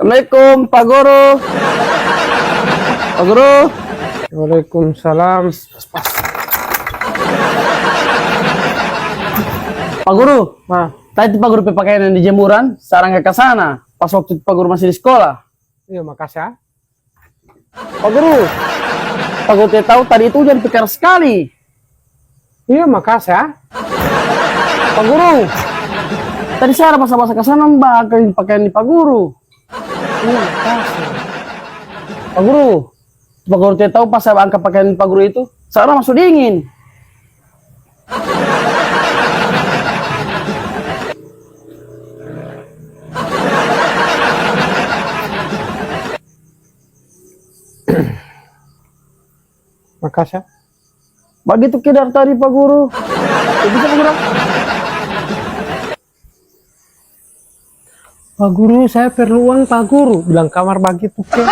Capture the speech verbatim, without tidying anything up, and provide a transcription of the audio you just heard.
Assalamualaikum, Pak Guru. Pak Guru. Waalaikumsalam. Pak Guru, tadi Pak Guru pe pakaian di jemuran, sarangga ka sana, pas waktu Pak Guru masih di sekolah. Iya, makasih, ah. Pak Guru, Pak Guru tidak tahu tadi itu hujan pekar sekali. Iya, makasih, ah. Pak Guru, tadi saya ada basa-basa ke sana, Mbak, ke pakaian di Pak Guru. Iya, makasih. Pak Guru, Pak Guru tidak tahu pas saya angkat pakaian di Pak Guru itu, saya masuk dingin. Makasih. Begitu kidar tadi, Pak Guru. Ya, bisa, Pak Guru. Pak Guru, saya perlu uang, Pak Guru. Bilang kamar begitu ke.